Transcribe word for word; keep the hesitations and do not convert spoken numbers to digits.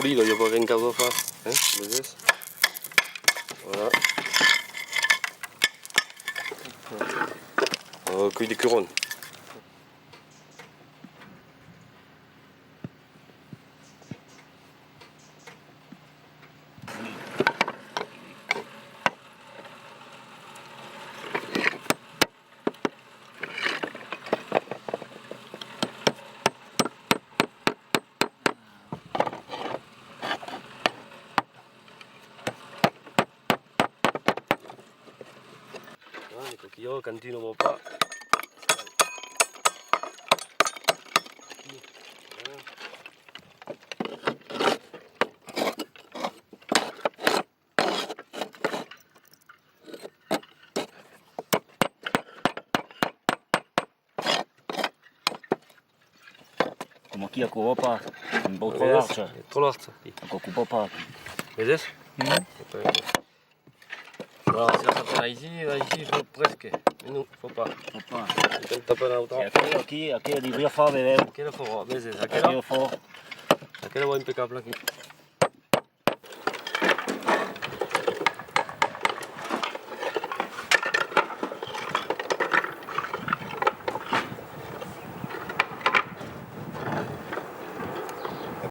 polida, i a pas grand causa a far, eh? Veses? Voilà. Oh, cuit de curon. Ah, e coquilhòt, quand tu ne vòls pas. Aquí, voilà. Coma aquí, aquò va pas. Un pauc tròp large. Tròp large, aquí. Aquò copa pas. Veses? Mhm. Voilà, se la tapa aicí, aicí, fa presque. Mas non, fa pas. Fa pas. Cal tapar l'autra. E aquela aquí, aquela deuriá far, benlèu. Aquela farà, veses, aquela. Aquela fa. Aquela va impecable aquí.